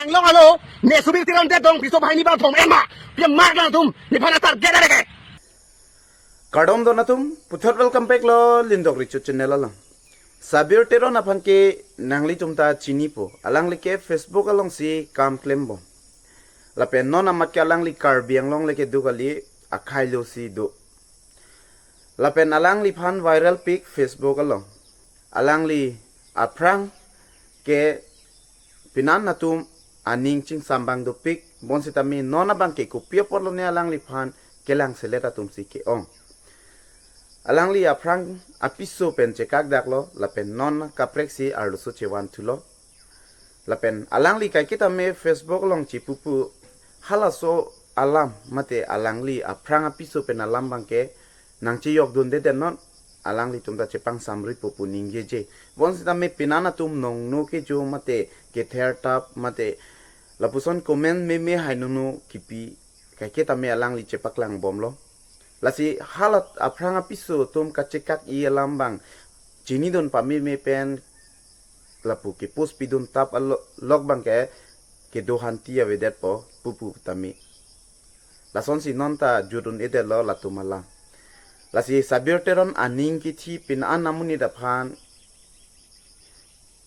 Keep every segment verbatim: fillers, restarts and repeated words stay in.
Anglong alo, ne Subir Teron det dong, piso banghini bang thom en ma. Pi amark nangtum, nephan atarget areke. Kardom don atum, puthot welcome back lo Lindok Richo channel along. Subir Teron aphan ke nanglitum ta chinipo, alangli ke Facebook alongsi kam klembom. Lapen non amat ke alangli Karbi Anglong le kedo kali, akhei lo si do. Lapen alangliphan viral pik Facebook along. Alangli aphrang ke pinan atum aning chingsam abang dopik, bonsitame non abang ke kopi apotlo ne alangliphan kelang selet atum si ke-ong. Alangli aphrang apiso pen chekak daklo, lapen non kaprek si arloso chevan thulo. Lapen alangli kaiketame Facebook along chipupu halaso alam mate alangli aphrang apiso pen alam abang ke nangchejok dunde den non, alanglitum ta chepangsamri pupu ningjeje. Bonsitame pinan atum nongno kejo mate kether tap mate lapuson comment meme hai nono kipi kaiketame alangli chepaklang bomlo. Lasi halat aphrang apiso atum kachekak-i alam abang chinidun pameme pen lapu ke-post pidun tap alo-, lok abang ke kedo hanti avedetpo pupu tame. Lasonsi non ta jut un-edetlo latum alam. Lasi Subir Teron aning kethi pinan amonit aphan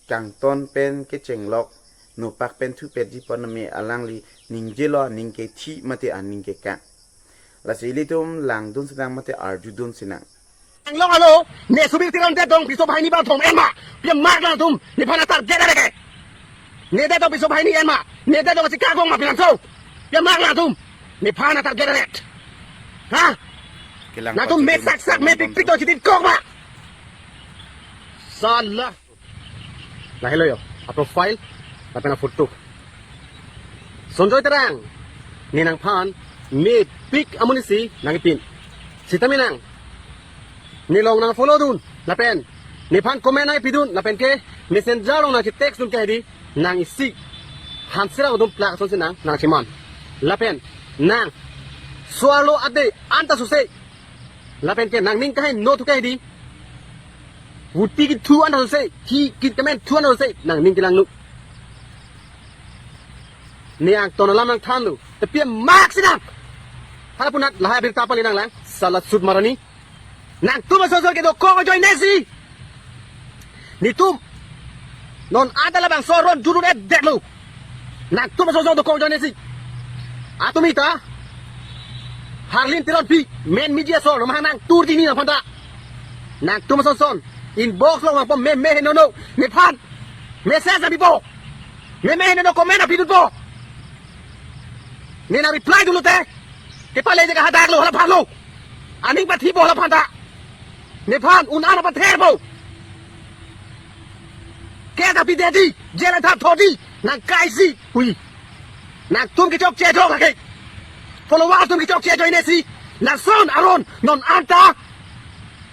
kangton pen kechenglok nopak pen thupetji pon name alangli ningjelo aning kethi mate aning kekang. Lasi ilitum langdun sinang mate arjudun sinang. Anglong alo, ne Subir Teron det dong, piso banghini bang thom en ma. Pi amark nangtum, nephan atarget areke. Ne det dong piso banghini en ma. Ne det dong si kagong ma pinangso. Pi amark nangtum, nephan atarget areke. Ha? Nangtum me sak sak me pik pik to chitin kok ma. Salah. Lahelo yo, a-profile, lapen a-photo. Sonjoy Terang, ne nangphan mepik amonit si nangpin. Sitame nang, ne along nang-follow dun, lapen nephan comment nangpidun, lapen ke Messenger along nangche-text dun ke hedi, nang isi hamsera udum plak sonsi nang, nangcheman. Lapen nang, so-arlo ade anta suse, lapen ke nangning kaheno thu ke hedi. Vuti kethu anta suse, thi kit kemen thu anta suse, nangning kelang nuk. Ne angton alam nangthanlo. Te pi amark sinang. Hala punat lahai abirta pali nanglang. Salah sut marani. Nangtum asonsor kedo kok ajoine si. Netum non anta labangso aron jut un-edetlo. Nangtum asonsor dokok ajoine si. Atum ita Harlin Teronpi, main media source, mahang nangtur dini nangphanta. Nangtum asonsor inbox along vangpo meme henono, nephan message nangpipo. Meme henono comment nangpidunpo. Ne nang-reply dunlote, kepale je kahadaklo, hala phanlo. Aning pathipo hala phanta. Nephan un-an apatherpo. Ke tapi dedi, jail athap thodi, nang kaisi, hui. Nangtum kechokche jok lake. Followers atum kechokche ajoine si, lason aron, non anta.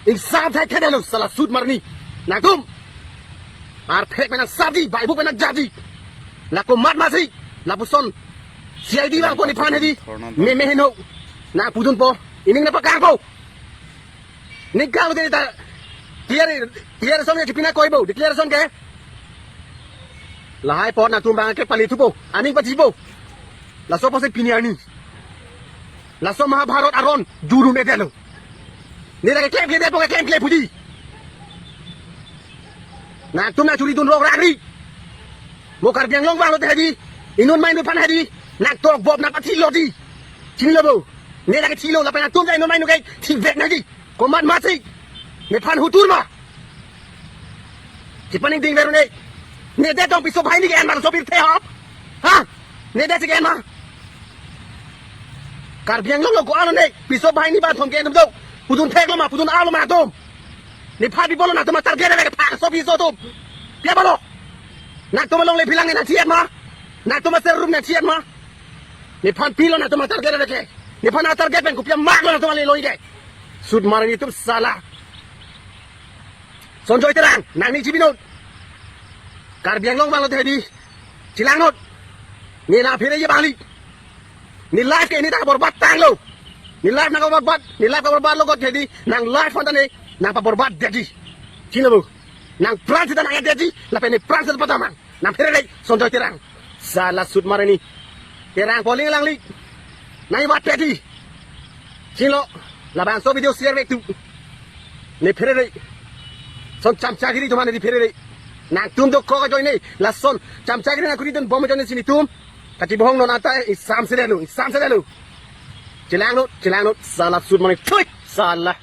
Ingsam thai thedelo, salah sut marani. Nangtum. Arphek pen nangsabji, baibuk pen nangjarji. La komat masi, lapuson C I D vangpo nephan hedi. Meme heno. Nangpudunpo. Ining nangpakangpo. Ning kanglo te ta. Tiar, tiar song ya chipina koipo. Declaration ke. Lahai apot nangtum abang ke pali thupo. Aning pathipo. Laso apotsi pini arni. Laso Mahabharat aron jut un-edetlo. Ne lake klemkledetpo ke klemkle puji. Nangtum nangchuri dun rok rangri. Mo Karbi Anglong vanglote hedi. Inut mainut aphan hedi. Nangtok bop nangpathilo di. Chinilo bo. Ne lake thilo lapen nangtum ta inut mainut ke thivek nangji. Komat masi. Nephan hutur ma. Chipaning ding veru ne. Ne det dong piso banghini ke en ma so pirthe ho. Ha? Ne det si ke en ma. Karbi Anglong lo ko-an lo ne, piso banghini bang thom ke en do. Pudun theklo ma, pudun arlo ma atum. Nephan pipolo nangtum atarget areke phak so piso atum. Pi apotlo. Nangtum alongle philang ne nangthi-et ma. Nangtum aser rum nangthi-et ma. Nephan pilo nangtum atarget areke. Nephan atarget pen kopi amark lo nangtum ale lo ike. Sut marani atum salah. Sonjoy Terang, nangning chibinot. Karbi Anglong vanglote hedi. Chelang not. Ne nangphereji bali. Ne life ke ne ta borbat tanglo. Ne life nangborbat, ne life kaborbatlo got hedi. Nang life aphanta ne nangpaborbadji. Chinilo bo. Nangpran seta nang-edetji, lapen nepran seta patamang. Nangphere Sonjoy Terang. Sala sut mare ni. Terang poling lang li. Nai wat pedi. Chilo. Labangso video share vek tu. Ne pherere. Son chamchagiri tu mane di pherere. Nangtum dokok ajoine. Lason chamchagiri nangkuri dun bom ajoine si netum. Kachibohong non anta, eh, ingsam sedetlo, ingsam sedetlo. Chelang non, chelang non. Sala sut mane. Thui. Sala.